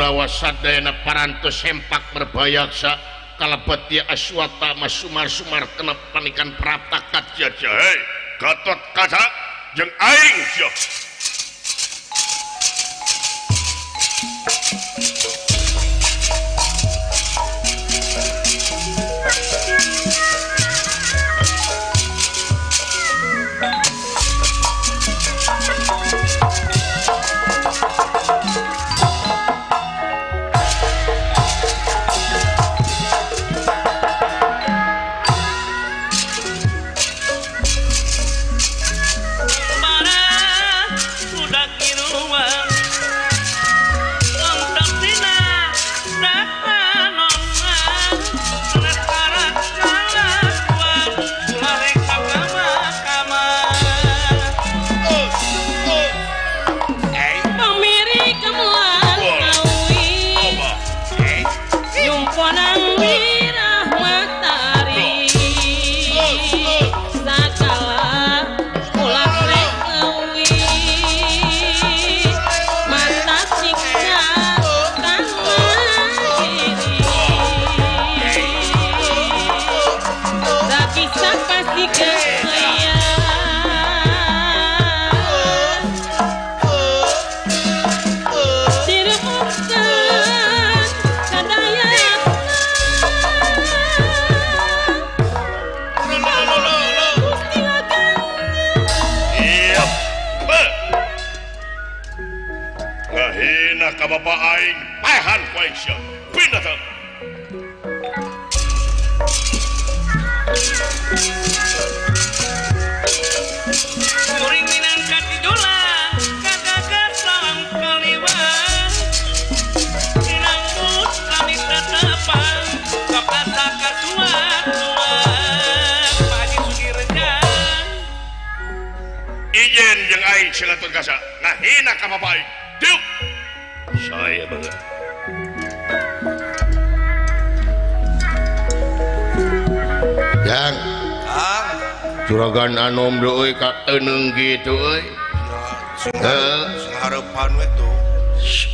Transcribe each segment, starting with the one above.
Kurawa sadayana parantos sempak berbayaksa kalebet dia Aswata masumar-sumar kena panikan prapta jajah. Hei Gatot Kaca jeung aing sia. Bapak aing paehan ku aing sia. Pindah teu. Kuring minangka tidola kagagas lawang kaliwat. Sinambut kami tatapan kapata katuat-tuat. Pak Haji Sugirejan. Ijen jeung aing si Gatot Kaca ngahina ka bapak aing. Diuk. Saya banget. Yang, Kang, juragan anom deui ka teuneung kitu euy. Heeh, sing hareupan we tuh.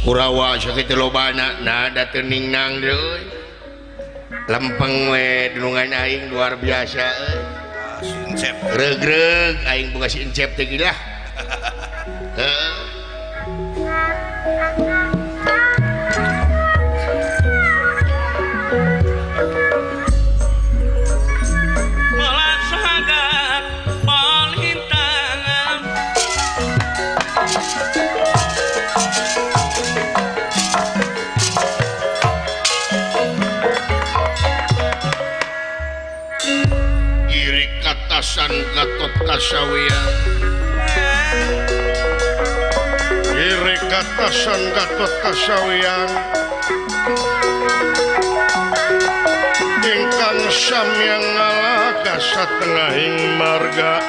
Kurawa sakitu lobana nah da teu ningnang deui. Lempeng we dunungan aing luar biasa euy. Si Encep. Regreg aing boga si Encep teh gila. Heeh. Katasan Gatot Kasawian, Giri katasan Gatot Kasawian, ingkang samyang ngalaga satengahing marga.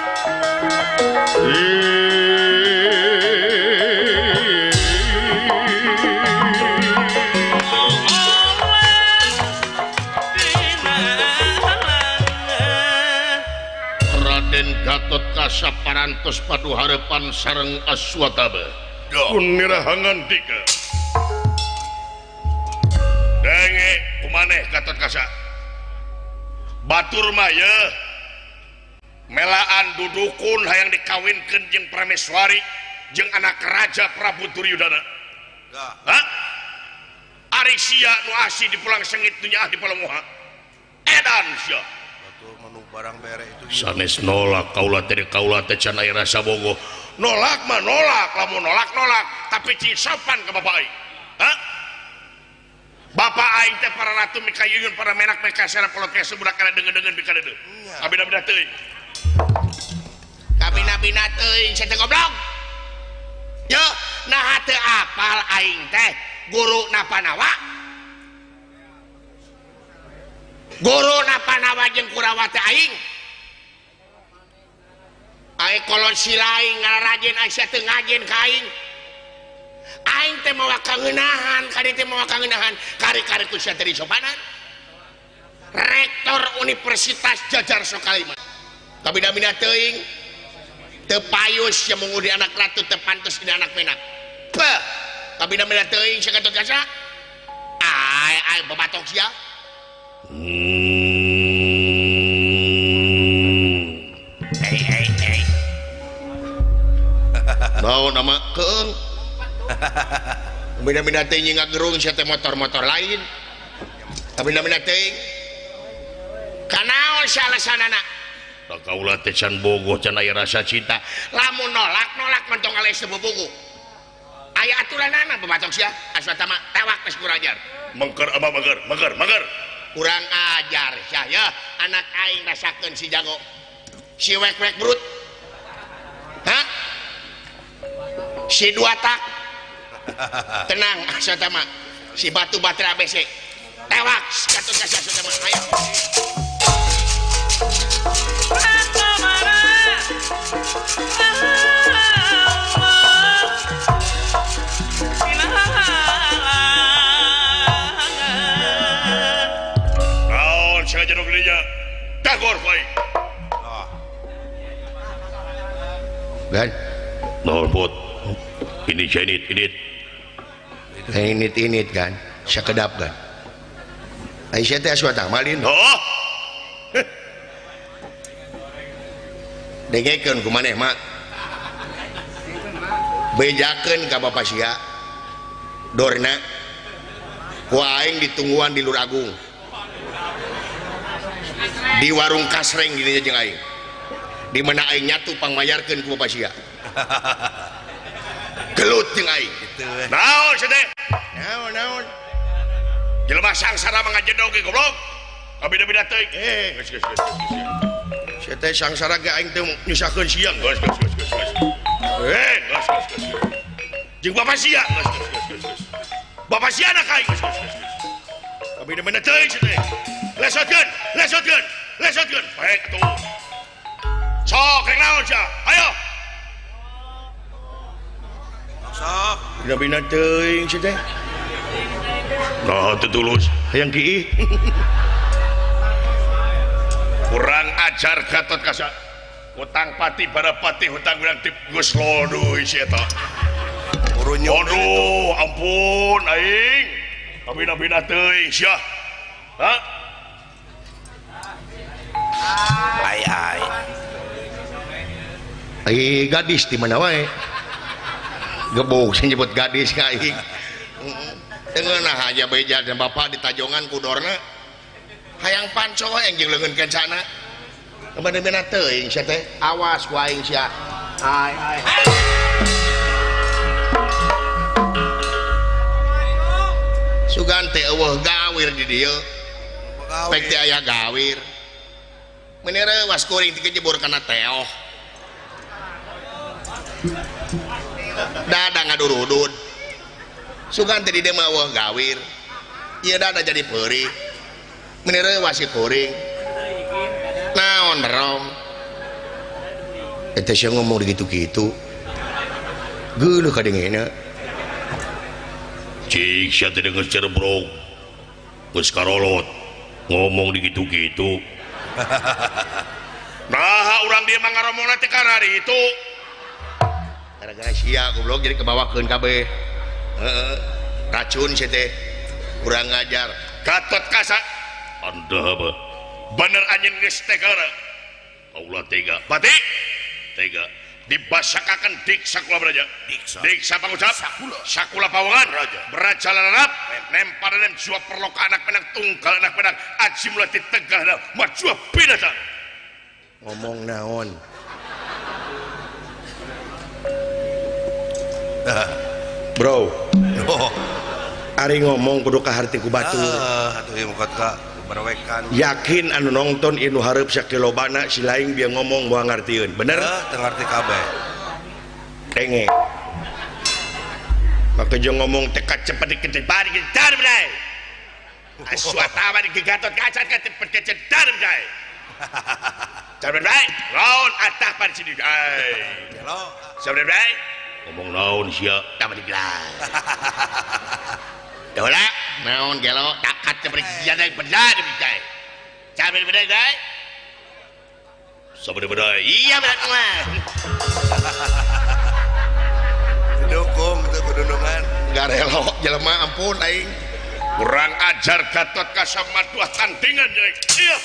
Gatot Kaca parantos padu harepan sareng Aswatama. Pun mirahangan dika. Denge kumaneh Gatot Kaca. Batur mah yeuh melaan dudukun hayang dikawinkeun jeung Prameswari jeung anak raja Prabu Duryudana. Hah? Ari sia nu asih di pulang sengit nu nyaah di Palemuha. Edan sia. Barang bere itu sanes nolak kaula teh kaula teh can aya rasa bogoh. Nolak mah nolak, lamun nolak nolak, tapi cing sopan ka bapak aing. Hah? Bapak aing teh para ratu mikayuyun para menak mikasera polot kese budak kana deungeun-deungeun pikadeudeuh. Kabina-bina teuing. Kabina-bina teuing sia teh goblok. Yo, naha teu apal aing teh guru Napanawa. Guru Napanawa jeung Kurawa teh aing. Aing kolot silaing ngarajin aing sia teu ngajin ka aing. Aing teh mawa kangeunahan, kari teh mawa kangeunahan, kari-kari ku sia teh disopanan. Rektor Universitas Jajar Sokalima. Kabina-bina teuing teu payus sia mungudi anak ratu teu pantes dina anak menak. Peuh. Kabina-bina teuing sia Gatot Kaca. Ai babatok sia. Hey hey hey. Naon nama keung. Beda-beda teuing ngagerung sia teh motor-motor lain. Beda-beda teuing. Kanaon sia alasanana? Da kaula teh can bogoh can aya rasa cinta. Lamun nolak-nolak mentong aleh sebubuku. Aya aturanana babatok sia. Aswatama tewak geus kurang ajar. Mengker apa mengker? Mengker, mengker. Kurang ajar sia ya. Anak aing rasakeun si jago. Si wek-wek brut. Hah? Si dua tak. Tenang Aswatama. Si batu batra ABC. Tewak Gatot Kaca Aswatama. Ayo. Naon sia jeruk dinya? Dagor bae. Gan. Naon put? Ini jenit, init. Init-init kan, sakedap kan. Aisyah teh Aswatama lin. Oh. Dengekeun ku maneh mak. Bejakeun ka bapa sia. Dorna ku aing ditungguan di Lur Agung. Di warung kasreng gini jeung aing. Di mana aing nyatu pangmayarkeun ku bapa sia. Gelut jeung aing. Naon sia teh? Naon naon. Jelema sangsara mah ngajedog ge goblok. Kabida-bida teuing. Geus geus geus. Sia teh sangsara ge aing teh nyusahkeun sia. Geus geus geus geus. Geus geus geus. Jeung bapa sia. Geus geus geus geus. Bapa sia anak aing. Geus geus geus. Kabida-bida teuing sia teh. Lesotkeun, lesotkeun, lesotkeun. Baik atuh. Sok rek naon sia? Ayo. Sok. Bina-bina teuing sia teh. Nah, teu tulus. Hayang kiih. Kurang ajar Gatot Kaca. Hutang pati bara pati hutang urang tip geus loduy si eta. Aduh, ampun aing. Kabina-bina teuing sia. Hah? Ai ai. Ai gadis di mana wae? Gebuk sing nyebut gadis ka aing. Tengeunah aja beja dan bapak ditajongan ku dorna. Hayang panco wae jeung leungeun kencana. Beda-beda teuing sia teh. Awas ku aing sia. Ai ai. Sugan teh eueuh gawir di dieu. Pek teh aya gawir. Meuni reuwas kuring teh kejebur kana teoh. Dada ngadurudud. Sugan teh di dieu mah eueuh gawir. Ieu dada jadi peurih. Meuni reuwas si kuring. Naon berong. Eta sia ngomong gitu-gitu. Geuleuh kadengena. Cik sia teh geus cerbrok. Geus karolot. Ngomong digitu-gitu. Nah, urang dia mah ngaromongna teh karari itu. Gara-gara sia goblok jadi kebawakeun kabeh. Heeh. Racun sia teh. Kurang ngajar. Gatot Kaca. Anda apa? Bener anjeun geus tega. Kaula tega. Pati tega. Dibasakakan diksa kula beraja. Diksa. Diksa pangucap. Sakula. Sakula pawangan. Raja. Beraja lalarap. Nempar nem jua perloka anak penang tunggal anak penang. Aji mulai ditegah majua binatang. Ngomong naon? Bro. Oh. Ari ngomong kudu kaharti ku batur. Atuh ieu muka ka berwekan. Yakin anu nonton inu hareup sakilobana si lain bieu ngomong moal ngartieun. Bener? Teu ngarti kabeh. Denge. Maka jeung ngomong teh kacepet dikecepar dikejar bray. Aswatama digatot kaca kacepet kecedar bray. Sabar bray, lawan atah pada sini. Ai. Gelo. Sabar bray. Ngomong naon sia? Tama digelar. Dola, naon gelo takat cepet jadai benar bray. Sabar bray, bray. Sabar bray. Iya benar mah. Dukung itu kedundungan. Garelo jelema ampun aing. Kurang ajar Gatot Kaca Madua tandingan jeung ieu.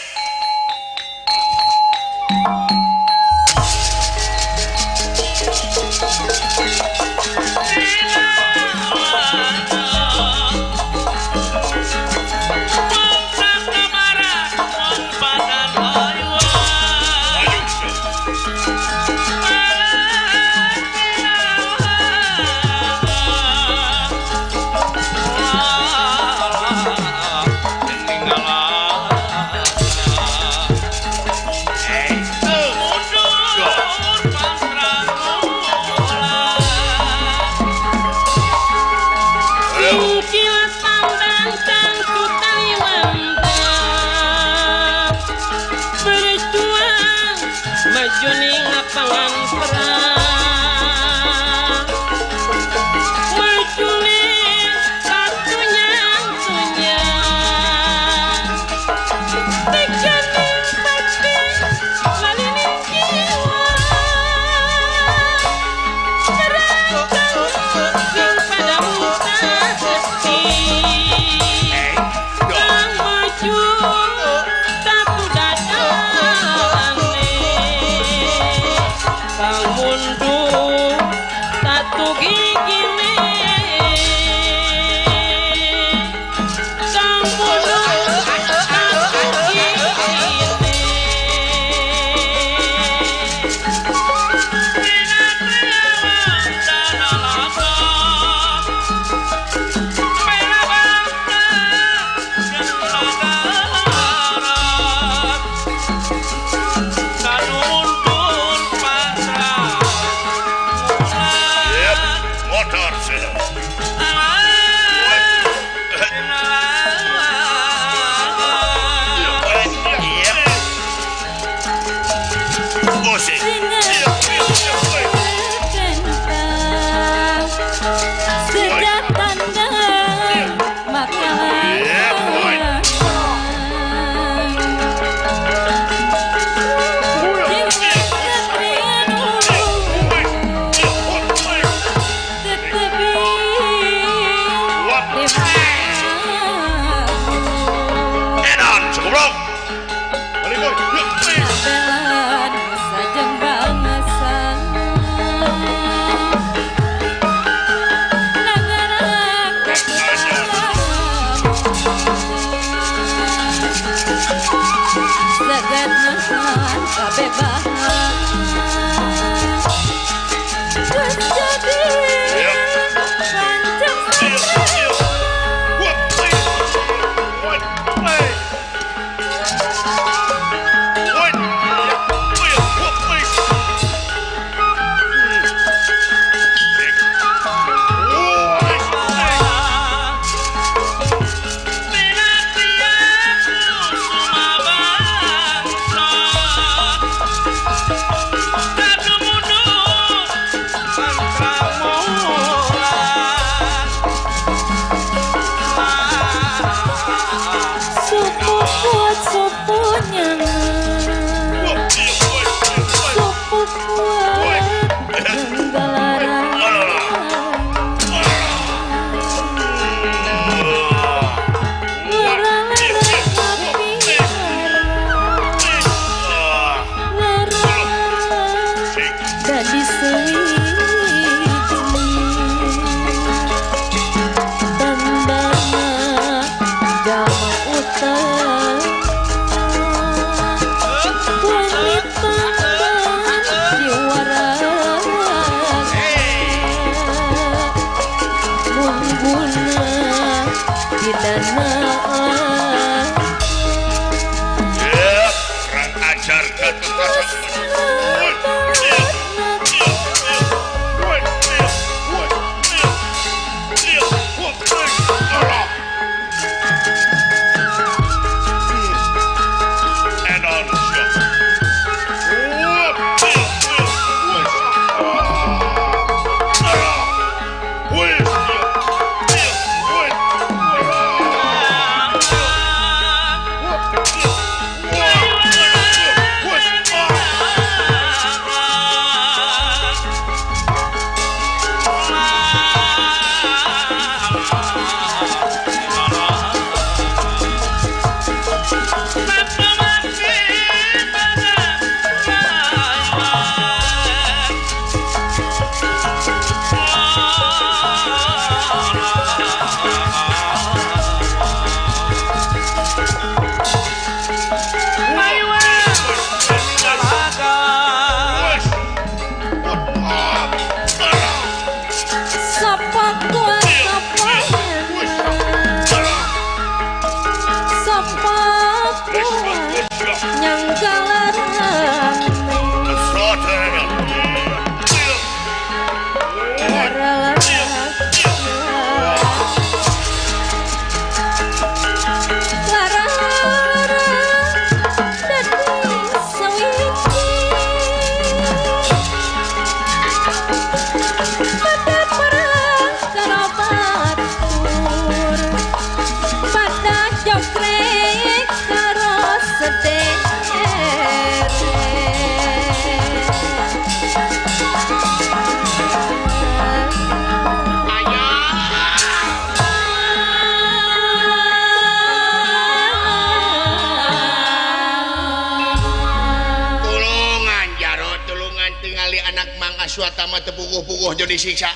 Aswatama teu puguh-puguh jadi disiksa.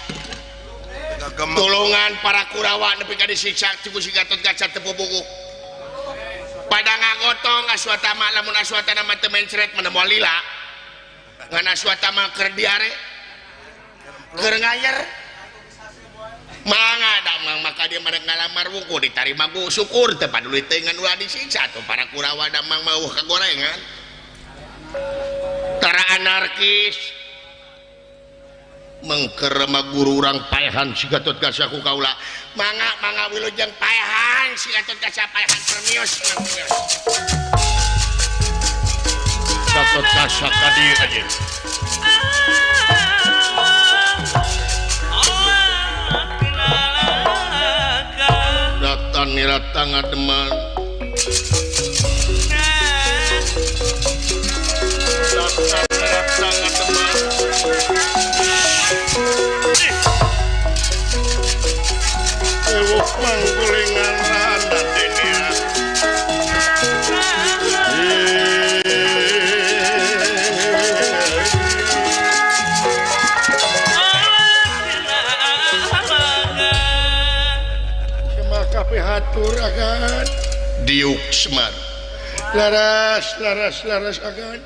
Tulungan para Kurawa nepi ka disiksa ku si Gatot Kaca teu puguh. Pada ngagotong Aswatama lamun Aswatama teu mencret mah moal lila. Ngan Aswatama keur diare keur ngayer. Mangga damang maka dia mereka ngalamar wuku ditarima ku syukur teu paduli teu ngan ulah disiksa tuh para Kurawa damang mau kagorengan. Tara anarkis mengker mah guru urang paehan si Gatot Kaca ku kaula. Mangga mangga wilujeng paehan si Gatot Kaca paehan permios. Gatot Kaca ka dieu aja. Datan nirata ngademan. Datan nirata ngademan. Ewok manggulingan rada denia. Hatur agan diuk Semar laras laras laras agan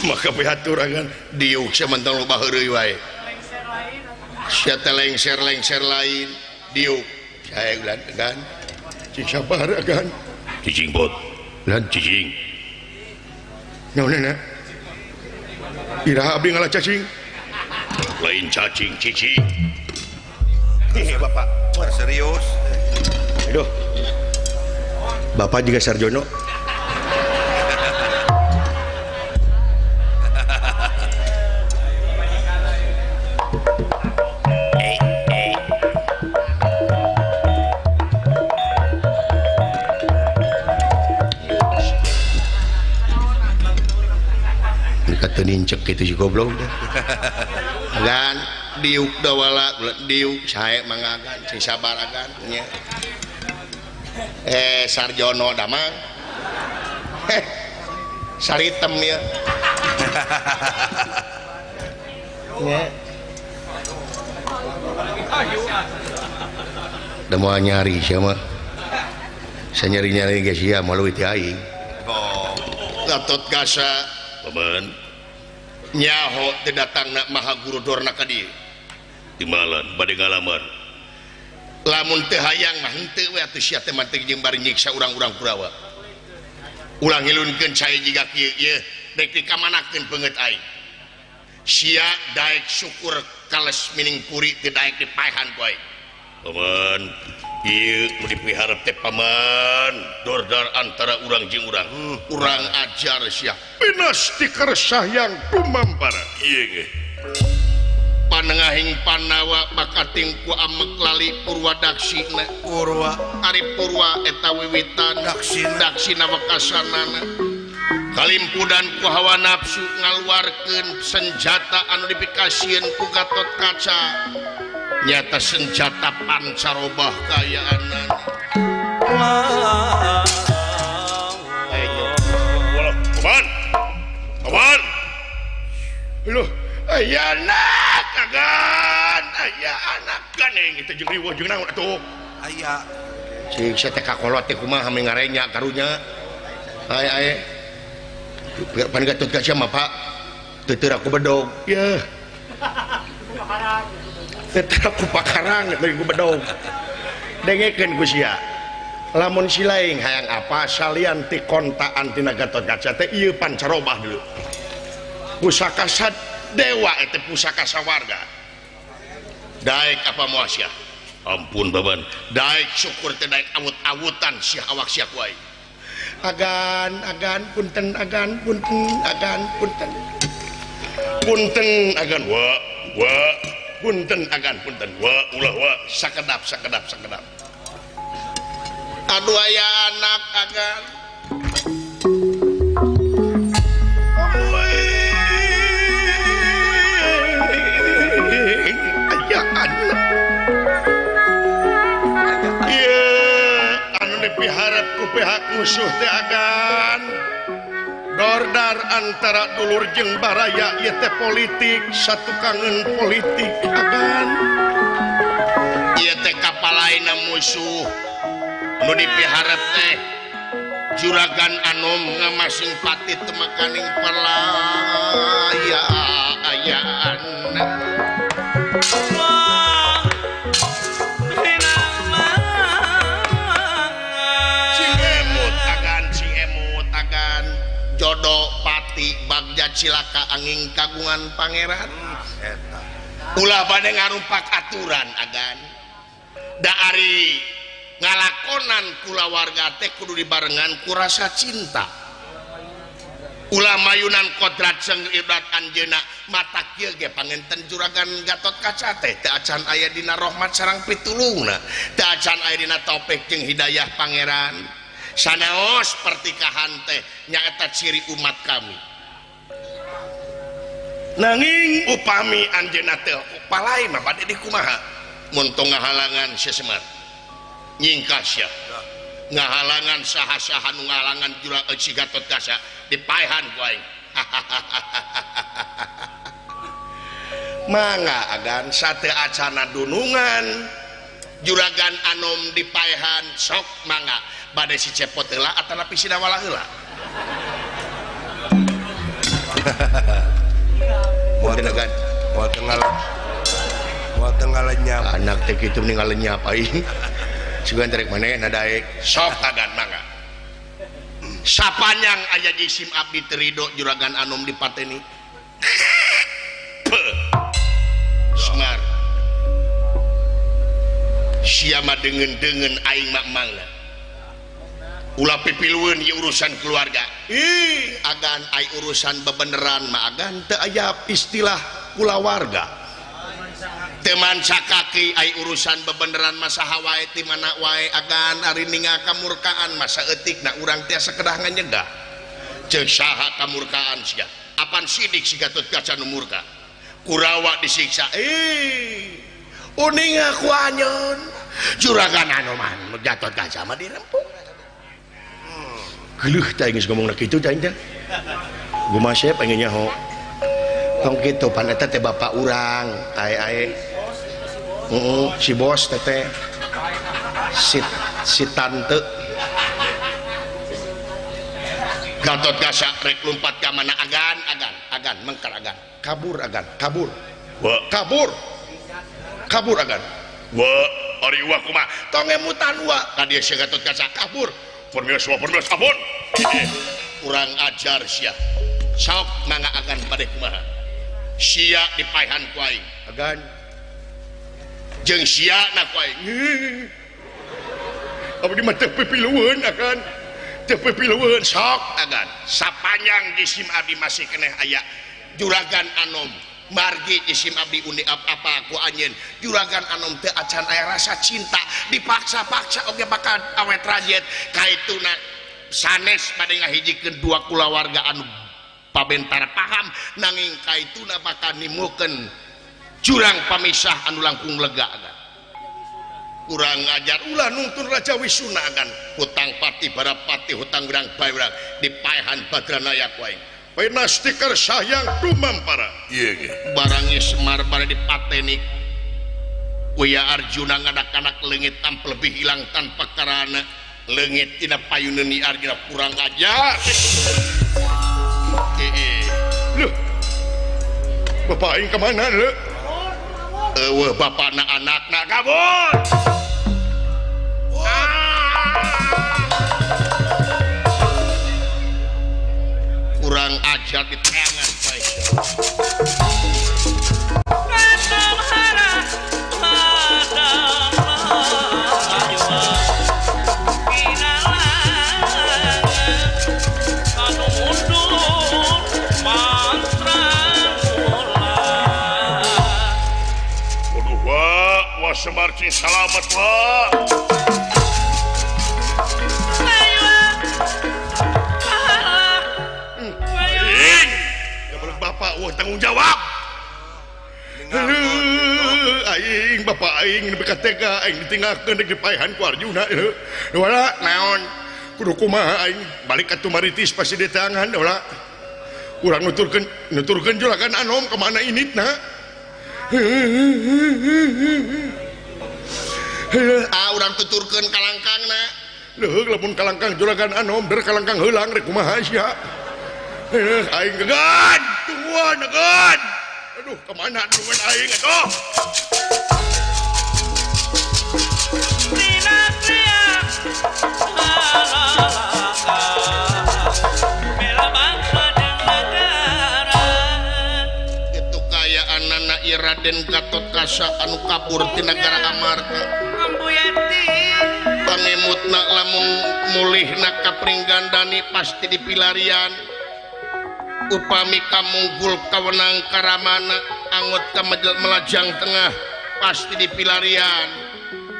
maka hatur agan diuk sementang loba heureuy wae sia teh lengser-lengser lain diuk sae ulan agan cing sabar agan cicing bot lan cicing naon iraha abdi ngalah cacing lain cacing cicing. Hehe bapak serius. Aduh bapak juga sarjono. Nincek gitu si goblok agan diuk dawala diuk sae mangagan sing sabar agan nya sarjono damang saritem ya nya da moal nyari sia mah sia nyari-nyari ge sia moal leuwih ti aing. Gatot Kaca paman nyaho teu datangna Maha Guru Dorna ka dieu timbalan bade ngalamar lamun teu hayang mah henteu we atuh sia teh manteg jeung bari nyiksa urang-urang Kurawa ulah ngilunkeun cai jiga kieu ieu dek dikamanakeun peungeut aing sia daek syukur kales mining puri teu daek dipaehan ku aing paman ieu nu dipiharep teh paman dordar antara urang jeung urang urang ajar sia pinasti keresahyang kumampara ieu ge panengahing Panawa bakating ku amek lali Purwa Daksina Purwa ari Purwa eta wiwitan Daksina wekasanana kalimpudan ku hawa nafsu ngaluarkeun senjata anu dipikasieun ku Gatot Kaca nyata senjata pancarobah kayaanana. Kawan, kawan, loh, aya anak, agan, aya anak ganeng itu jeung riweuh jeung naon atuh? Aya. Cing sia teh kakolot teh kumaha meh ngarenya karunya. Ae ae. Pan Gatot Kaca mah Pak, teu teu aku bedog. Yeuh. Tetap ku pakarang teu ku bedog. Dengekeun ku sia. Lamun si laing hayang apa salian ti kontaan tina Gatot Kaca teh ieu pancarobah dulu. Pusaka sad dewa eta pusaka sawarga. Daek apa moal sia? Ampun baban. Daek syukur teh daek awut-awutan sia awak sia ku aing. Agan agan punten agan punten agan punten. Punten agan wa wa punten agan punten wa ulah wa sakedap sakedap sakedap. Aduh aya anak agan. Aya anak. dipiharep ku pihak musuh teh agan dordar antara dulur jeung baraya ieu teh politik satukangeun politik agan ieu teh kapalaina musuh nu dipiharep teh juragan anom ngamasing pati temakaning perlayaan. Cing emut agan, cing emut agan, jodoh pati bagja cilaka angin kagungan pangeran. Ulah bade ngarumpak aturan agan. Da ari ngalakonan kulawarga teh kudu dibarengan ku rasa cinta. Ulah mayunan kodrat jeung ibrat anjeunna mata kieu ge pangenten juragan Gatot Kaca teh teu acan aya dina rahmat sareng pitulungna, teu acan aya dina taufik jeung hidayah pangeran. Sanaos pertikahan teh nyaeta ciri umat kami. Nanging upami anjeunna teh palai mah bade dikumaha mun tong ngahalangan si Semar. Nyingkah sia ngahalangan saha-saha nu ngahalangan juragan si Gatot Kaca dipaehan ku aing. Mangga agan sate acana dunungan juragan anom dipaehan sok mangga bade si Cepot heula atanapi si Dawala heula. Moal teu ngalenyap anak teh kitu mending ngalenyap aing. Sugan terek maneh nadaek sok agan mangga. Sapanjang aya jisim abdi teu ridho juragan anom dipateni. Semar. Sia mah deungeun-deungeun aing mah mangna. Ulah pipilueun ieu urusan keluarga. Ih, agan ai urusan bebeneran mah agan teu aya istilah kulawarga. Teman sakaki ai urusan bebeneran masa wae ti mana wae agan ari ningal kamurkaan masa eutik na urang tiasa kedah nganyegah. Ceuk saha kamurkaan sia? Apan sidik si Gatot Kaca nu murka? Kurawa disiksa. Ih, uninga ku anjeun. Juragan Anoman Gatot Kaca mah dirempung. Geuleuh teh geus ngomongna kitu teh aing teh. Gumasep aing nyaho. Tong kitu pan eta teh bapak urang, ae-ae. Si bos teteh si tante Gatot Kaca rek lompat ka mana agan agan agan mengkar agan kabur agan kabur wa kabur kabur agan wa ari wa kumaha tong emutan wa ka dieu si Gatot Kaca kabur permios wa permios ampun kurang ajar sia sok mangga agan bade kumaha sia dipaehan ku aing agan jeung sia na ku aing. Abdi mah teu pipilueun agan. Teu pipilueun sok agan. Sapanjang jisim abdi masih keneh aya juragan anom. Margi jisim abdi undi apa ku anjeun. Juragan anom teu acan aya rasa cinta, dipaksa-paksa oge bakal awet rajet. Kaituna sanes bade ngahijikeun dua kulawarga anu pabentara paham nanging kaituna bakal nimukeun jurang pamisah anu langkung lega agan. Kurang ajar ulah nungtun Raja Wisuna agan. Hutang pati barapati hutang urang bae urang dipaehan Badranaya ku aing. Penastikar sayang dumampara. Ieu ge barangi Semar bare dipateni. Uya Arjuna ngadak-anak leungit tanpa lebih hilang tanpa karana. Leungit tina payuneun Arjuna kurang ajar. Loh. Bapak aing ka mana leuh? Eueuh bapana anakna kabur. Kurang ajar di tangan baik. Semar cing salamet wa. Aing, ya bapak wah tanggung jawab. Aing bapak aing nepi ka tega aing ditinggalkeun deuk dipaehan ku Arjuna wala naon kudu kumaha aing balik ka Tumaritis pasti diteangan wala urang nuturkeun juragan Anom ka mana initna ah urang tuturkeun kalangkangna leuheung lamun kalangkang juragan Anom der kalangkang heulang rek kumaha sia aing gegan tungguan gegan aduh kemana tungguan aing aduh itu kaya anak Raden Gatot Kaca anu kabur ti nagara Amarta pangemutna lamun mulihna ka Pringgandani pasti dipilarian upami kamunggul kawenang karamana angot ka melajang tengah pasti dipilarian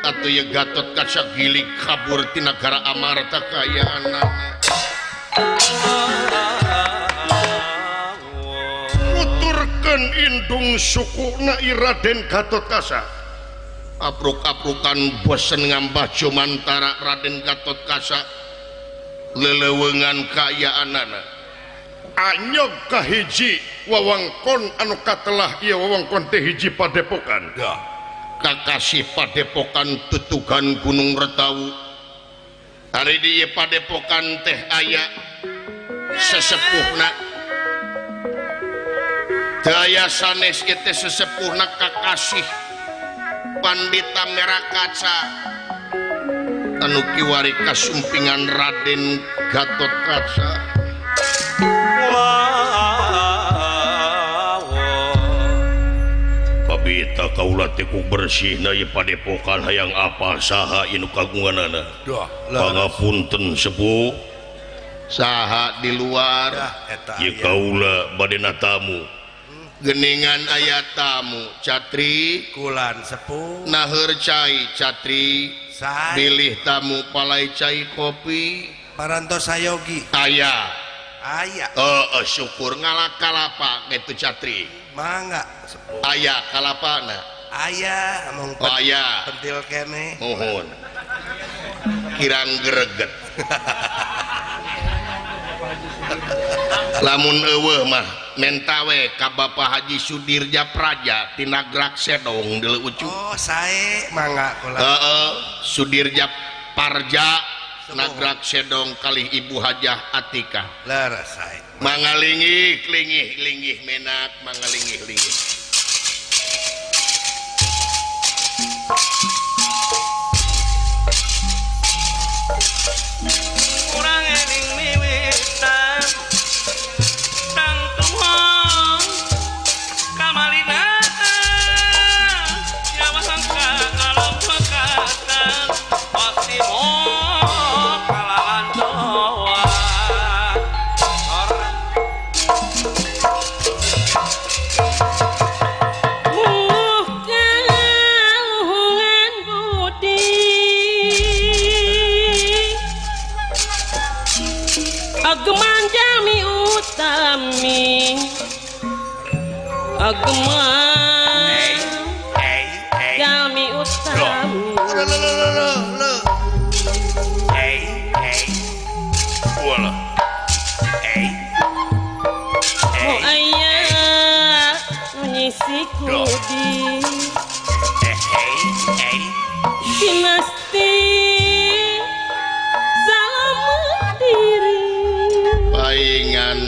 atuh ye Gatot Kaca gilig kabur ti nagara Amarta kaya anana nuturkeun indung sukuna Raden Gatot Kaca apruk-aprukan bosen ngambah jumantara Raden Gatot Kaca leleuweungan kaayaanana anyog kahiji wewengkon anu katelah ieu wewengkon teh hiji padepokan kakasih padepokan tutugan Gunung Retawu ari di ieu padepokan teh aya sesepuhna teu aya sanes ieu teh sesepuhna kakasih Pandita Merah Kaca anu kiwari kasumpingan Raden Gatot Kaca. Kabita kaula teh ku bersihna ieu padepokan hayang apa saha anu kagunganana. Pangapunten sepuh saha di luar ieu kaula bade tamu. Geningan aya tamu catri kulan sepuh naheur cai catri bilih tamu palai cai kopi parantos sayogi aya aya oh, syukur ngalak kalapa kitu catri mangga sepuh aya kalapana aya amung oh, aya pentil kene mohon kirang greget lamun eueuh mah mentawe ka Bapak Haji Sudirja Praja tina Grak Sedong deuleu ucu. Oh sae mangga kula. Heeh, Sudirja Parja Nagrak Sedong kalih Ibu Hajah Atika. Leres sae. Mangga linggih linggih linggih menak mangga linggih linggih. Urang eling miwitan ageman jami utami mu aya menyisi kudi dinasti salamet diri paingan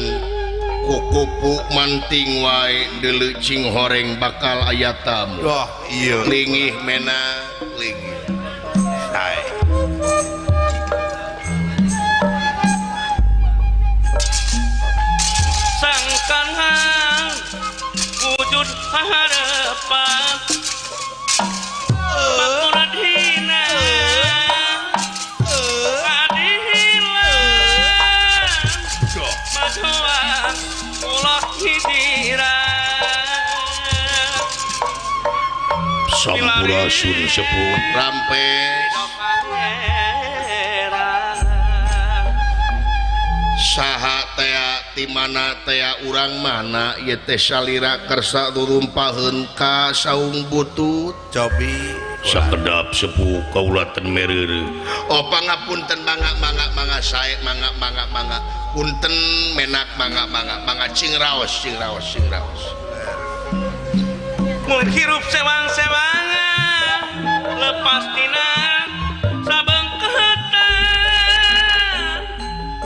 kukupu manting wae deuleu cing horeng bakal aya tamu. Wah, iya. Lingih mena lingih. Sae. Sangkan wujud harapan makmur dina keadilan majuan Sampurasun sepuh rampes saha tea ti mana tea urang mana ieu teh salira kersa durumpaheun ka saung butut cobi sakedap sepuh kaula ten mereureuh. Oh pangapunten mangga mangga mangga sae mangga mangga mangga punten menak mangga mangga mangga cing raos cing raos cing raos. Mun hirup sewang-sewangan lepas tina sabengketan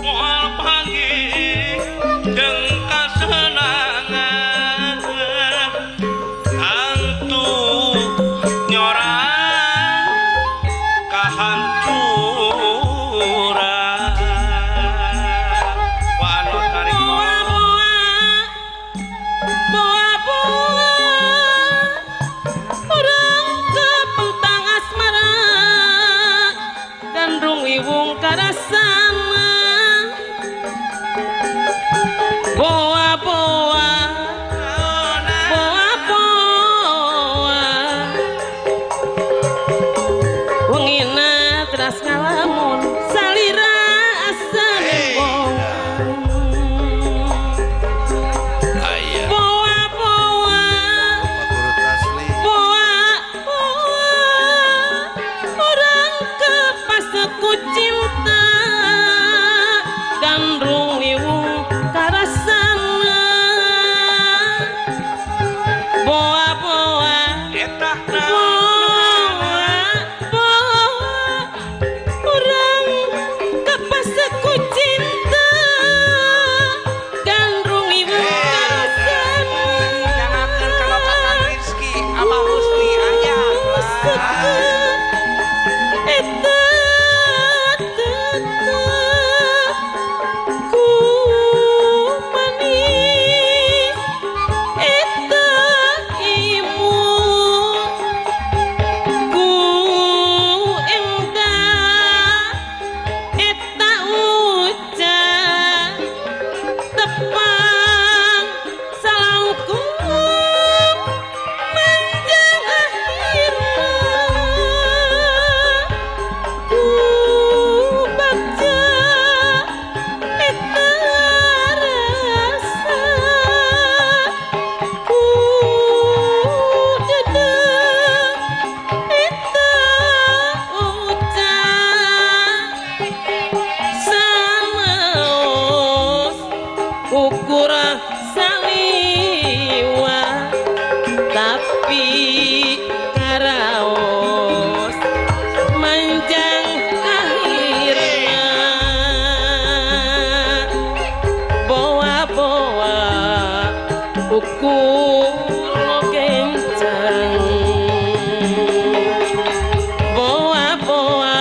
moal panggih jeung kasenangan antu nyorang kahancuran wano tarik boa urang kepentang asmara gandrung iwung karasana boa boa boa boa wengina teras ngalamun salira asa nembong aya boa boa Pak Guru Tasli boa boa urang kepaseku cinta gandrung iwung karasana boa boa eta boa boa urang kepaseku cinta gandrung iwung karasana Jangankan kalau kakak Rizky Abah Husni aya Eta tetep ku manis eta imut ku endah eta ucap tepang salangkung manjang akhirna ku bagja eta rasa ku dedeh eta ucap samaos ukur saliwa tapi karaos manjang akhirna boa boa ukur kencang boa boa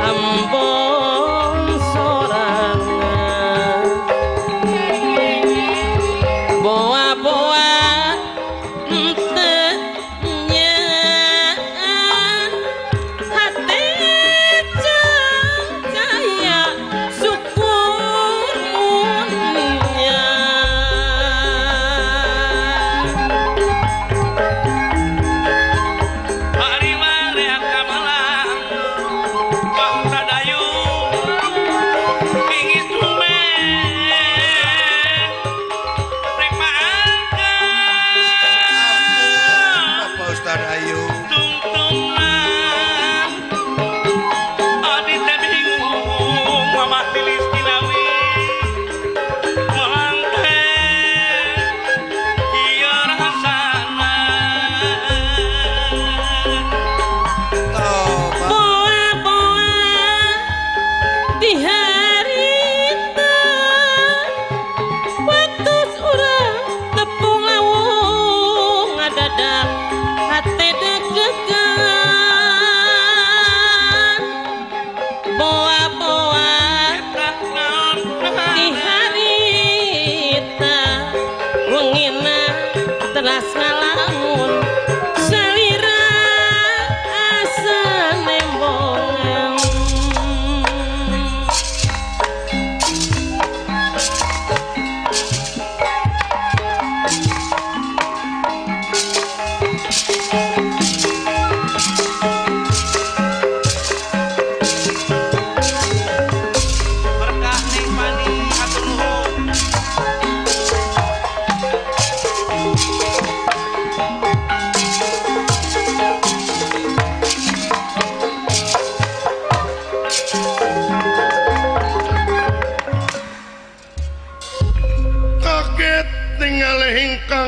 ambon sorangan boa boa teu nyaan hate jaya syukur munya.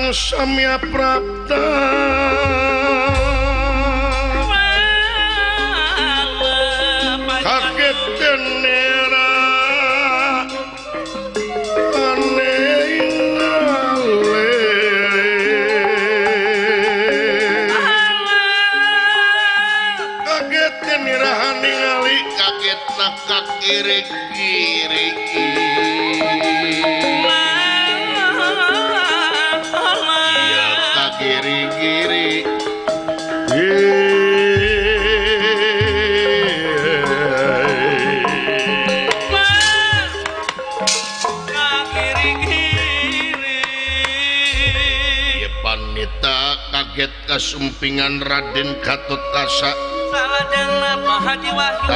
Kang Samya Prapta kaget nera kaget nirahan ningali kaget nakak kiri-kiri. Iya kiri-kiri. Iya panita kaget kasumpingan Raden Gatot Kaca.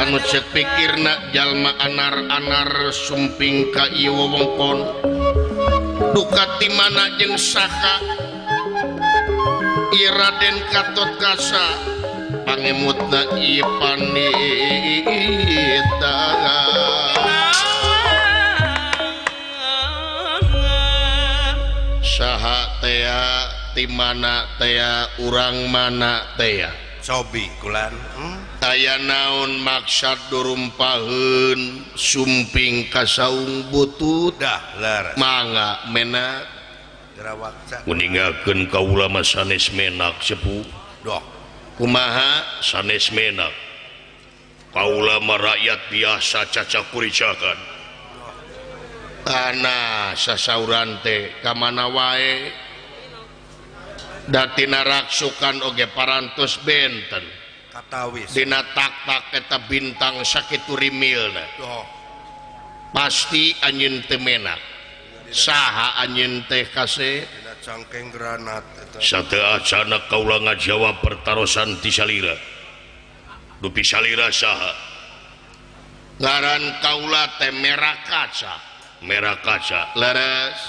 Anu cek pikirna jalma anar-anar sumping ka ieu wewengkon duka ti mana jeung saka ieu Raden Gatot Kaca pangemutna ieu panita. Saha tea ti mana tea urang mana tea Cobi kulan. Aya naon maksad durumpaheun sumping ka saung butut dah leres mangga menak gerawakca uningakeun kaula mah sanes menak sepuh doh kumaha sanes menak kaula mah rakyat biasa cacakuricakan tanah sasauran teh ka mana wae datina raksukan oge parantos benten katawis dina tak-tak eta bintang sakitu rimilna oh. Pasti anjeun teu menak saha anjeun teh kasih dina cangkeng granat eta sateuacana kaula ngajawab pertarosan ti salira dupi salira saha ngaran kaula teh merah kaca merah kaca leres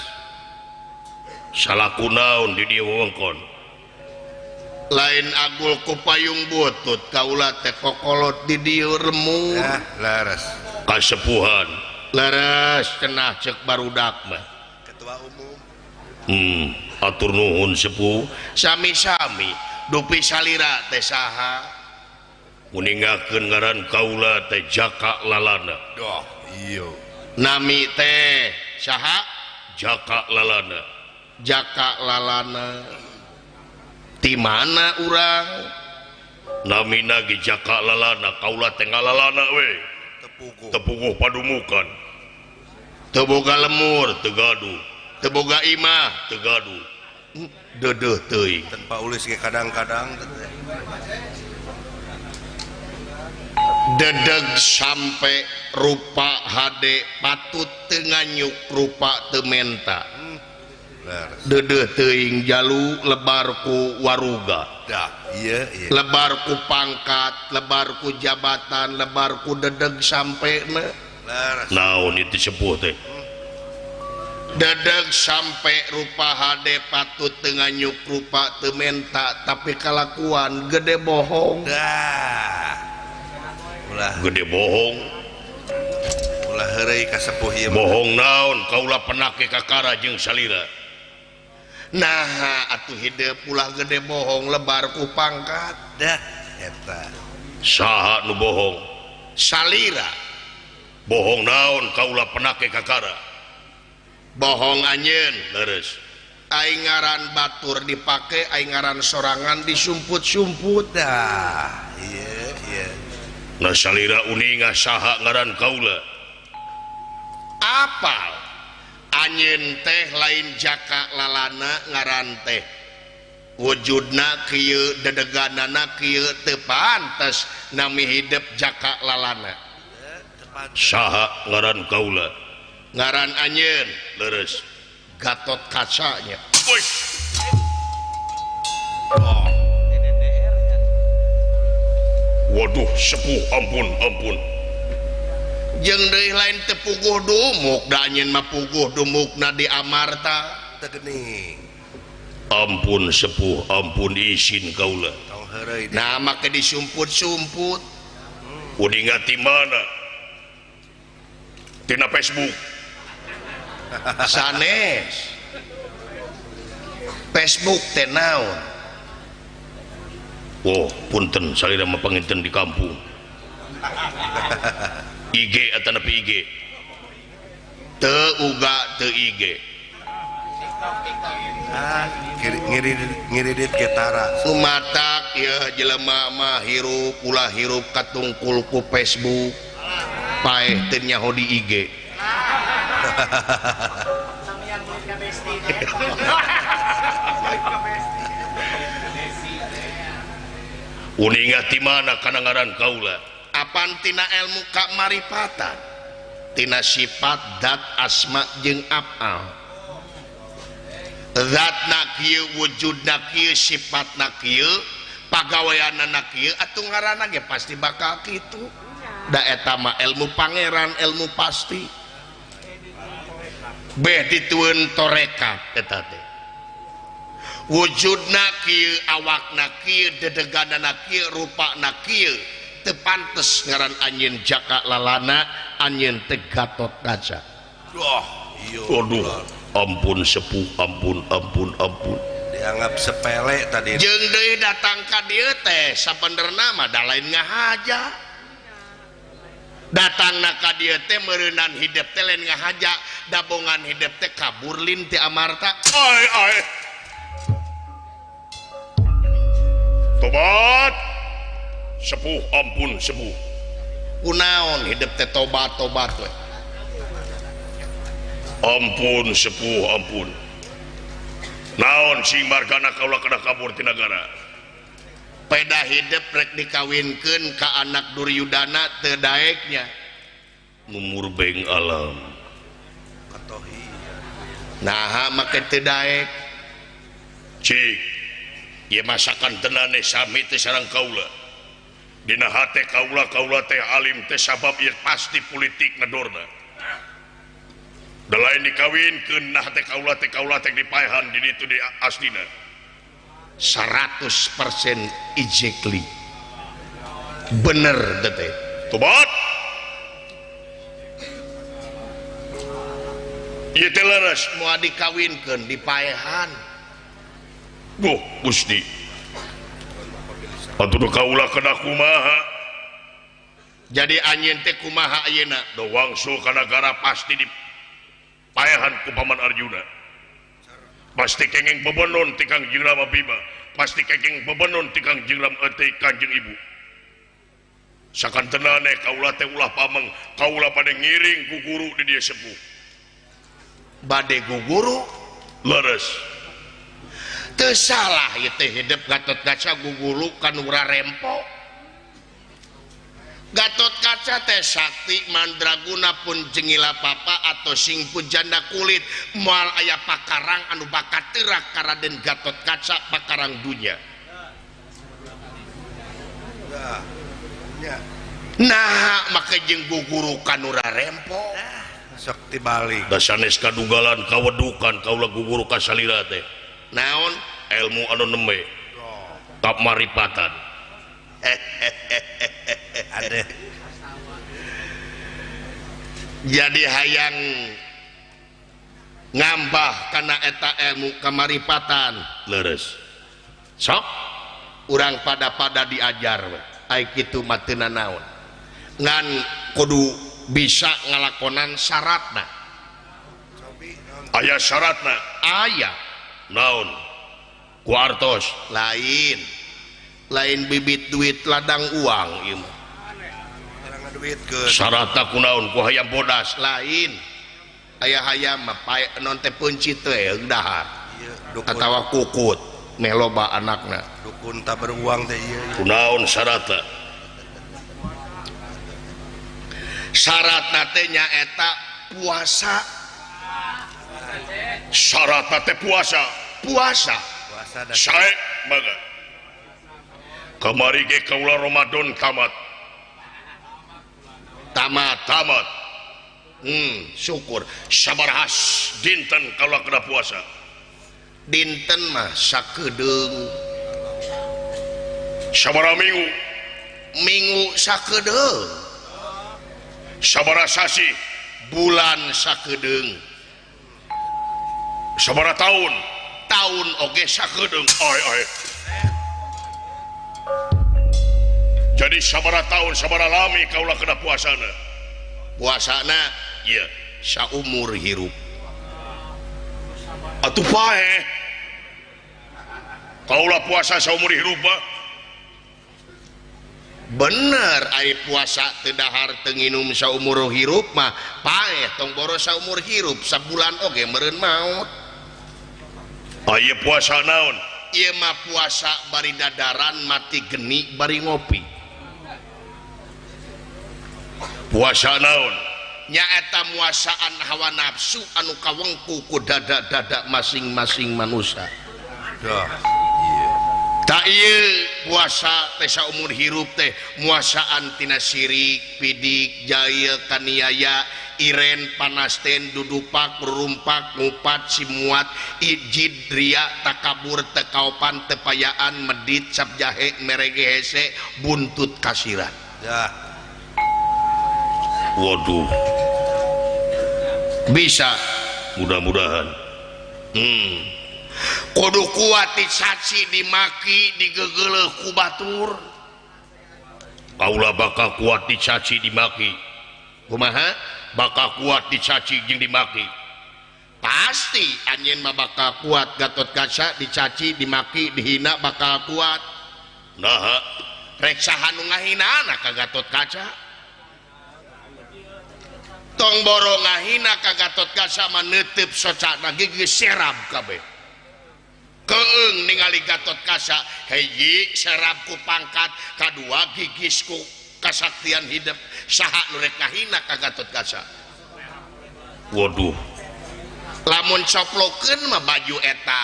salaku naon di dieu wewengkon lain agul ku payung butut kaula teh kokolot di dieu remur leres kasepuhan leres cenah cek barudak mah ketua umum atur nuhun sepuh sami-sami dupi salira teh saha uningakeun ngaran kaula teh Jaka Lalana doh iya nami teh saha Jaka Lalana Jaka Lalana ti mana urang namina ge Jaka Lalana kaula teh ngalalana we tepuguh padumukan teu boga lemur teu gaduh teu boga imah teu gaduh deudeuh teuing tanpa ulis ge kadang-kadang dedeg sampe rupa hade patut teu nganyuk rupa teu menta dedeh teuing jalu lebarku waruga dah iya iya lebarku pangkat lebarku jabatan lebarku dedeg sampe na naon itu sepuh teh dedeg sampe rupa hade patut teu nganyuk rupa teu menta tapi kalakuan gede bohong dah ulah gede bohong ulah heureuy ka sepuh ieu bohong naon kaula penake kakara jeung salira nah atuh hidup ulah gede bohong lebar ku pangkat dah eta saha nu bohong salira bohong naon kaula penake kakara bohong anjeun leres aing ngaran batur dipake aing ngaran sorangan disumput-sumput dah iya iya nah salira uninga saha ngaran kaula apal anjeun teh lain Jaka Lalana ngaran teh wujudna kieu dedeganana kieu teu pantes nami hidep Jaka Lalana saha ngaran kaula ngaran anjeun leres Gatot Kaca nya waduh sepuh ampun ampun jeung deui lain teu puguh dumuk da anjeun mah puguh dumukna di Amarta teu geuning ampun sepuh ampun isin kaula tong heureuy nah make disumput-sumput uninga ti mana tina Facebook sanes Facebook teh naon? Oh punten salira mah panginten di kampung. IG atanapi IG? Teu uga teu IG. Ah, ngiridit getara. Lumatak ya jelema mah hirup ulah hirup katungkul ku Facebook. Paeh teu nyaho di IG. Uninga ti mana kana ngaran kaula? Apan tina ilmu kamaripatan? Tina sifat dat asma jeung afal. Zatna kieu wujudna kieu sifatna kieu pagaweanana kieu atuh ngaranna ge pasti bakal kitu. Da eta mah ilmu pangeran ilmu pasti. Beh ditueun torekat eta teh. Wujudna kieu awakna kieu dedeganana kieu rupana kieu teu pantes ngaran anjeun Jaka Lalana anjeun teh Gatot Kaca. Wah, iya. Aduh. Ampun sepuh, ampun, ampun, ampun. Dianggap sepele tadi. Jeung deui datang ka dieu teh sabenerna mah da lain ngahaja. Datangna ka dieu teh meureunan hidep teh lain ngahaja, dabongan hidep teh kabur lin ti amarta. Ai ai. Tobat. Sepuh, ampun sepuh. Kunaon hidep teh tobat-tobat we. Ampun sepuh ampun. Naon sing margana kaula kana kabur ti nagara. Peda hidep rek dikawinkeun ka anak Duryudana teu daeknya. Mumurbeng alam. Naha make teu daek. Cik, ieu masakan tenane sami teh sareng kaula. Dina hate kaula kaula teh alim teh sabab ieu pasti politik ngedorna. Da lain dikawinkeun nah teh kaula teh dipaehan di ditu di asdina. 100% exactly. Bener teh. Tobat. Ieu teh leres moal dikawinkeun dipaehan. Duh Gusti. Atuh kaula kana kumaha? Jadi anjeun teh kumaha ayeuna? Da wangsul ka nagara pasti di paehan ku Paman Arjuna. Pasti kengeng bebenon ti Kangjeng Rama Bima, pasti kengeng bebenon ti Kangjeng Rama teh Kangjeng Ibu. Sakantenane kaula teh ulah pameng, kaula bade ngiring ku guru di dieu sepuh. Bade ku guru leres. Teu salah ieu teh hidep Gatot Kaca guguru ka nu rarempo. Gatot Kaca teh sakti mandraguna pun jengila papa atau sing pujana kulit moal aya pakarang anu bakat terak ka Raden Gatot Kaca pakarang dunya. Nah make jeung guguru ka nu rarempo sok tibalik. Da sanes kadugalan kawedukan kaula guguru ka salira teh. Naon ilmu anu nembe kamaripatan. Ada. Jadi hayang ngambah kana eta ilmu kamaripatan leres. Sok urang pada-pada diajar we. Ai kitu mah teu nanaon. Ngan kudu bisa ngalakonan syaratna. Aya syaratna? Aya. Naon? Ku artos lain. Lain bibit duit ladang uang ieu mah. Syaratna kunaon ku hayam bodas lain. Aya hayam mah pae non teh peuncit teh dahar. Atawa kukut meh loba anakna. Dukun tak beruang teh ieu. Kunaon syaratna? Syaratna teh nyaeta puasa. Syaratna teh puasa. Puasa. Puasa sae mangga. Kamari ge kaula Ramadan tamat. Tamat tamat. Syukur sabaraha dinten kaula kena puasa. Dinten mah sakedeung. Sabaraha minggu? Minggu sakedeung. Sabaraha sasi? Bulan sakedeung. Sabaraha tahun? Taun oge sakedeung. Oi oi. Jadi sabaraha taun sabaraha lami kaula kena puasana. Puasana ieu saumur hirup. Atuh paeh. Kaula puasa saumur hirup mah. Bener ari puasa teu dahar teu nginum saumur hirup mah paeh tong boro saumur hirup sabulan oge meureun maot. Aya puasa naon? Ieu mah puasa bari dadaran mati geni bari ngopi. Puasa naon? Nyaeta muasaan hawa nafsu anu kawengku ku dada-dada masing-masing manusia. Dah, iya. Tak ieu puasa teh saumur hirup teh muasaan tina sirik, pidik, jahil, kaniaya, iren, panasten, dudupak, rumpak, ngupat, simuat, ijid, ria, takabur, tekaopan, tepayaan, medit, cap jahe, merege hese, buntut kasiran. Dah. Waduh. Bisa mudah-mudahan. Kudu kuat dicaci, dimaki, digegeleuh ku batur. Kaula bakal kuat dicaci, dimaki. Kumaha? Bakal kuat dicaci jeung dimaki. Pasti anjeun mah bakal kuat Gatot Kaca dicaci, dimaki, dihina bakal kuat. Naha, rek saha nu ngahinaana ka Gatot Kaca? Tong boro ngahina ka Gatot Kaca mah neuteup socana gigi serab kabeh. Keung ningali Gatot Kaca, hiji serab ku pangkat, kadua gigis ku kasaktian hidup. Saha nu rek ngahina ka Gatot Kaca? Waduh. Lamun coplokeun mah baju eta,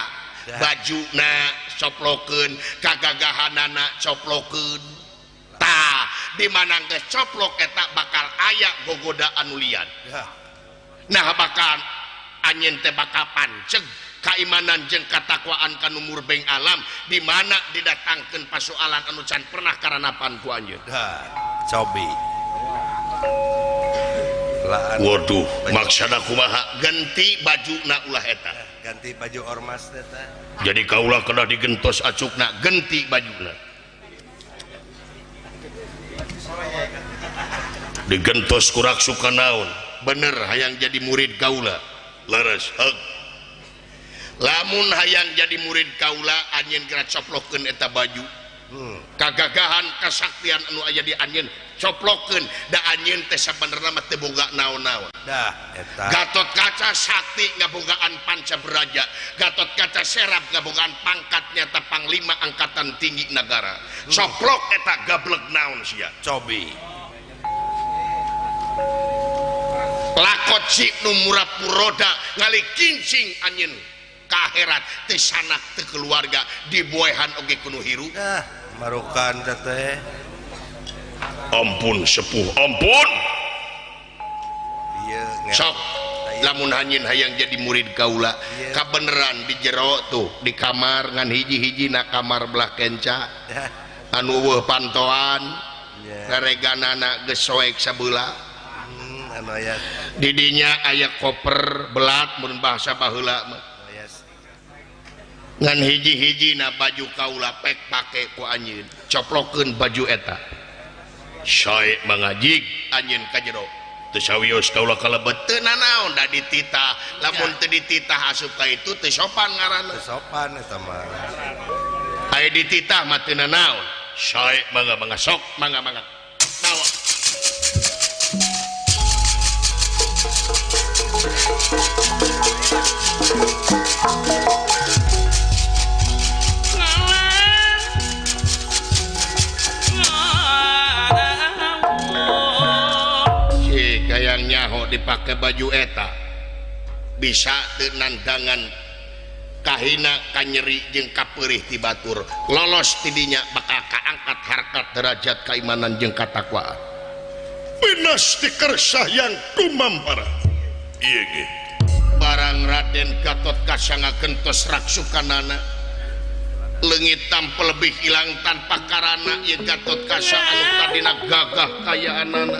bajuna coplokeun, kagagahanana coplokeun. Tah, di mana geus coplok eta bakal aya gogodaan nu lian. Nah, bakal anjeun teh bakal panceg kaimanan jeung katakwaan ka nu murbeng alam di mana didatangkeun pasoalan anu can pernah karanapan ku anjeun. Cobi. Waduh, maksana kumaha? Ganti bajuna ulah eta. Ganti baju ormas eta. Jadi kaulah kena digentos acukna, ganti bajuna. Digentos kurak suka naon? Bener hayang jadi murid kaula. Leres, heug. Lamun hayang jadi murid kaula anjeun geura coplokeun eta baju. Kagagahan kasaktian anu aya di anjeun coplokeun, da anjeun teh sabenerna mah teu boga naon-naon. Dah eta. Gatot Kaca sakti ngabogaan panca beraja, Gatot Kaca serap ngabogaan pangkat nyata panglima angkatan tinggi negara. Coplok eta gableg naon sia? Cobi. Lakot si nu murah puroda ngalikincing anjeun ka akhirat teu sanak teu keluarga diboehan oge kudu hirup. Dah, marukan teh. Ampun sepuh, ampun. Ieu sok lamun anjeun hayang jadi murid kaula, kabeneran di jero tuh di kamar ngan hiji-hijina kamar belah kenca. Anu eueuh pantoan, rereganana geus soek sabeula. Didinya aya koper belat mun bahasa baheula mah. Ngan hiji-hijina baju kaula pek pake ku anjeun, coplokeun baju eta. Sae mangajig anjeun ka jero. Teu sawios kaula kalebet teu nanaon da dititah. Lamun teu dititah asup ka itu teu sopan ngaranna. Teu sopan eta mah. Aya dititah mah teu nanaon. Sae mangga mangga sok mangga mangga. Bawa. Si kayang nyaho dipake baju eta bisa teu nandangan kahina kanyeri jeung kapeurih ti batur lolos tidinya bakal kaangkat harkat derajat keimanan jeung katakwaan. Pinas dikersah yang tumampara. Ieu ge barang Raden Gatot Kaca ngagentos raksukanana leungit tanpa lebih hilang tanpa karana ieu Gatot Kaca anu tadina gagah kayaanana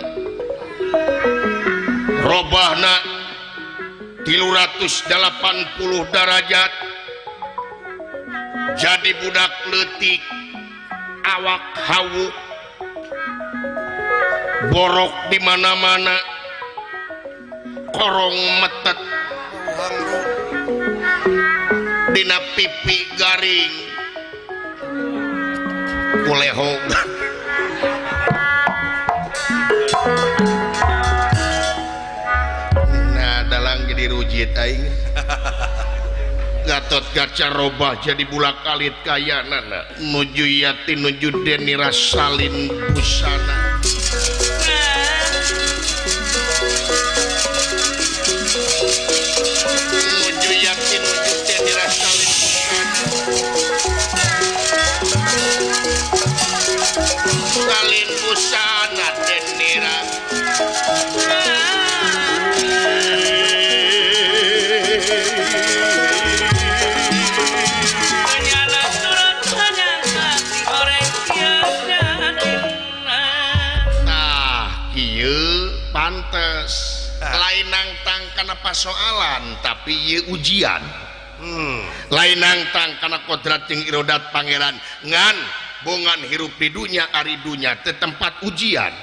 robahna 380 derajat Jadi budak leutik awak hawu borok di mana-mana korong metet dina pipi garing kulehong. Nah dalang jadi rujit aing. Gatot Kaca robah jadi bulak alit kayanana nuju yati nuju deni rasalin busana. Nuju yati nuju deni rasalin busana. Salin busana deni pantes lain nangtang kana pasoalan tapi ieu ujian. Lain nangtang kana kodrat jeung irodat pangeran ngan bongan hirup di dunya ari dunya teh tempat ujian.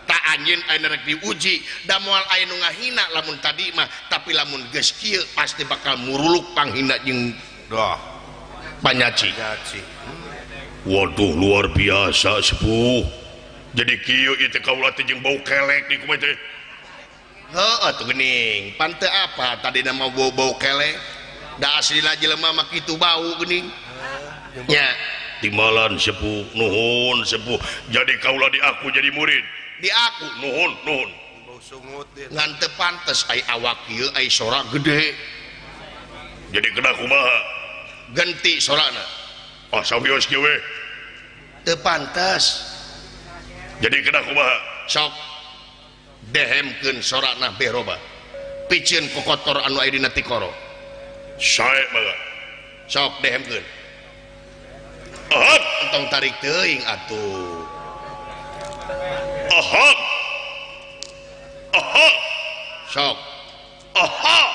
Tak anjeun aya rek diuji da moal aya nu ngahina lamun tadi mah, tapi lamun geus kieu pasti bakal muruluk panghina jeung doh panyaci. Waduh luar biasa sepuh. Jadi kieu ieu teh kaula teh jeung bau kelek di kumaha teh. Heuh atuh geuning, pan teu apa tadina mah bau-bau kelek. Da aslina jelema mah kitu bau geuning. Nya, timbalan sepuh, nuhun sepuh. Jadi kaula diaku jadi murid. Diaku nuhun nuhun. Bau sungut dia. Ngan teu pantes ai awak ieu ai sora gede. Jadi kena kumaha? Genti sorana. Ah sawios kieu we. Teu pantes. Jadi kena kumaha? Sok dehemkeun sorana beh roba. Piceun kokotor anu aya dina tikoro. Sae baga. Sok dehemkeun. Ahab entong tarik teuing atuh. Ahab. Ahab. Sok. Ahab.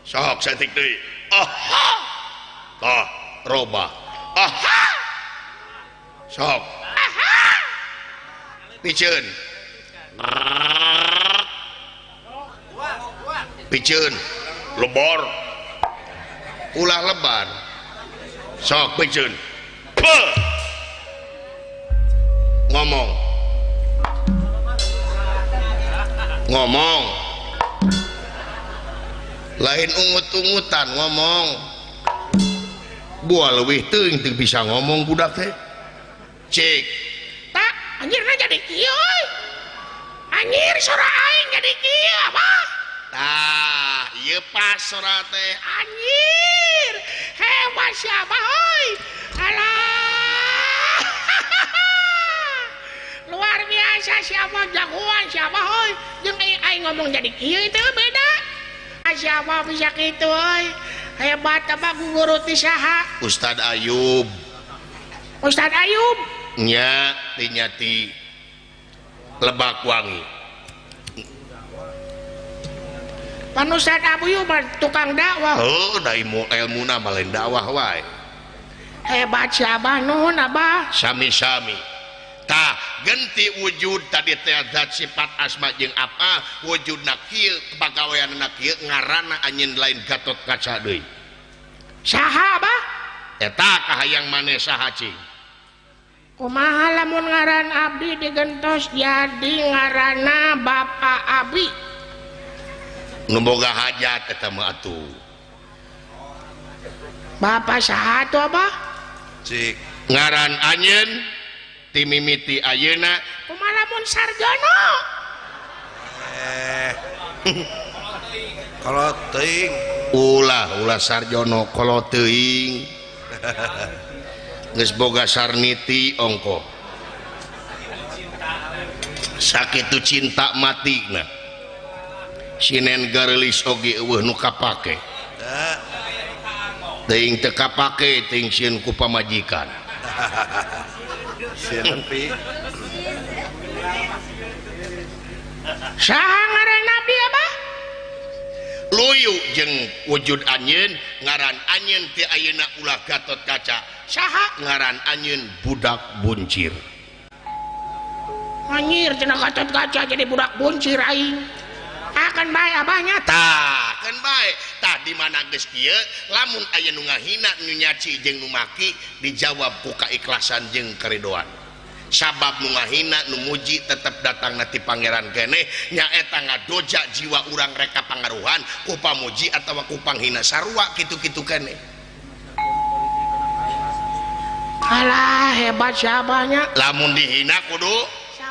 Sok saeutik deui. Ahab. Tah roba. Ahab. Sok. Piceun. Piceun lebor. Ulah lebar. Sok piceun. Ngomong. Ngomong. Lain ungut-ungutan ngomong. Buah leuwih teuing teu bisa ngomong budak teh. Cik. Tak, anjirna jadi kieu euy. Anjir sora aing jadi kieu apa? Tah, ieu pas sora teh. Anjir, hebat siapa euy. Alah. Luar biasa siapa jagoan siapa euy. Jeung aing ngomong jadi kieu itu beda. Siapa bisa kitu euy. Hebat apa guru ti saha? Ustad Ayub. Ustad Ayub. Nya ti Lebak Wangi. Pan Ustad Ayub tukang dakwah. Oh, da ilmuna mah lain dakwah wae. Hebat siapa nuhun abah. Sami-sami. Tah genti wujud tadi teh zat sifat asma jeung apa wujudna kieu pagaweanna kieu ngaranna anjeun lain Gatot Kaca deui. Saha abah? Eta kahayang maneh saha cing? Kumaha lamun ngaran abdi digentos jadi ngaranna Bapak Abi. Nu boga hajat eta mah atuh. Bapak saha atuh abah? Cik. Ngaran anjeun timimiti ayeuna kumaha lamun Sarjono? Kalau teuing ulah ulah Sarjono kalau teuing. Geus boga sarniti ongko. Sakitu cinta matina. Sinen gareulis oge eueuh nu kapake. Teuing teu kapake teuing sieun ku pamajikan. Sieun Saha ngaran abdi abah? Luyu Kuyu jeung wujud anjeun ngaran anjeun ti ayeuna ulah Gatot Kaca. Saha ngaran anjeun budak buncir. Anjir cenah Gatot Kaca jadi budak buncir aing. Akan bae abahnya tah, kan bae. Tah di mana geus kieu lamun aya nu ngahina nu nyaci jeung nu maki dijawab ku kaikhlasan jeung karidoan. Sabab nu ngahina nu muji tetep datangna ti pangeran keneh nyaeta ngadoja jiwa urang reka pangaruhan ku pamuji atawa ku panghina sarua kitu-kitu keneh. Alah hebat siapanya. Lamun dihina kudu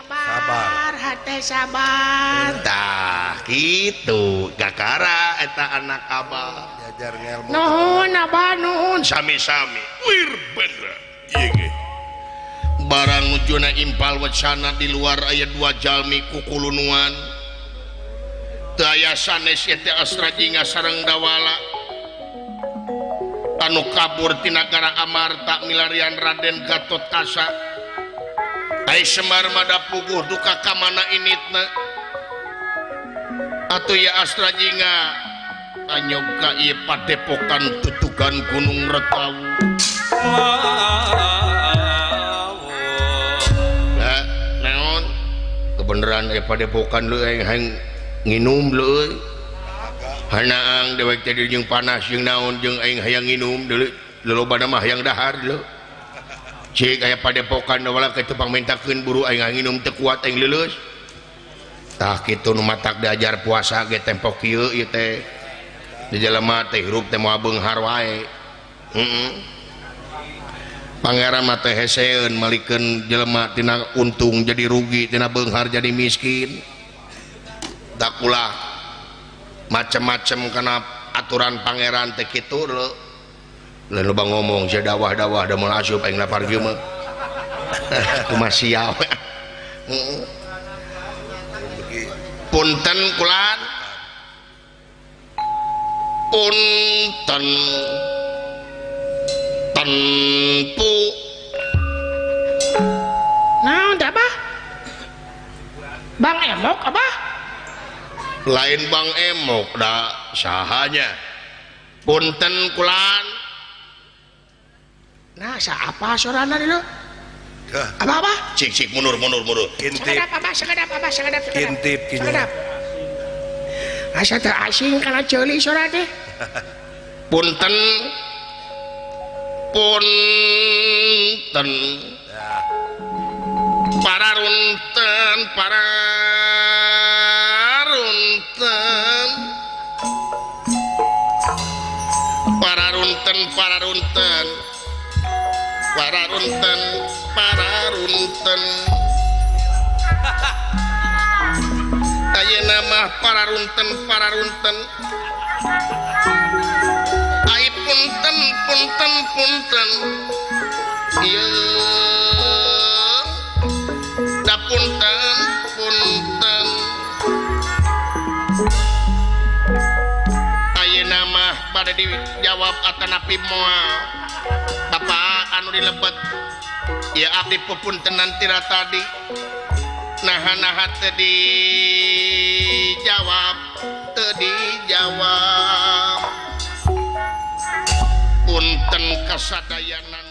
sabar, hate sabar. Tah kitu gakara eta anak abah. Diajar ngelmu. Nuhun abah nuhun. Sami-sami. Wir bendra. Ieu ge. Barang nujuna impal wacana di luar aya dua jalmi kukulunuan. Teu aya sanes ieu teh Astra Jingga sareng Dawala. Anu kabur ti nagara Amarta milarian Raden Gatot Kaca. Ai Semar mada puguh duka ka mana initna. Atuh ya Astra Jingga anyog ka ieu padepokan tutugan Gunung Retawu. Nah, naon? Kebeneran ieu padepokan leuy aing hayang nginum leuy. Hanaang dewek teh jeung panas jeung naon jeung aing hayang nginum deuleu lolobana mah hayang dahar deuleu. Cik aya padepokan wala kitu pangmentakeun buru aing nginum teu kuat aing leuleus. Tah kitu nu matak diajar puasa ge tempo kieu ieu teh. Di jelema teh hirup teh moal beunghar wae. Heeh. Pangeran mah teh heseun malikeun jelema tina untung jadi rugi, tina beunghar jadi miskin. Takulah macem-macem kana aturan pangeran teh kitu leuh. Lain loba ngomong sia dawah-dawah da moal asup aing lapar kieu mah. Kumaha sia we. Punten kulan. Punten. Tenpu. Naon teh abah? Bang Emok abah? Lain Bang Emok da sahanya. Punten kulan. Nah, apa sorana dulu? Apa-apa? Cik cik mundur mundur mundur. Intip. Sakedap abah, sakedap abah, sakedap. Intip kinya. Sakedap. Asa teu asing kana ceuli sora teh. Punten. Punten. Pararunten, pararunten. Pararunten, pararunten. Pararunten, pararunten. Ayeuna mah pararunten, pararunten. Ai punten, punten, punten. Ieu da punten, punten. Ayeuna mah bade dijawab atanapi moal. Bapak anu dilebet ya abdi pepuntenan tira tadi naha-naha teu dijawab teu dijawab punten kasadayana.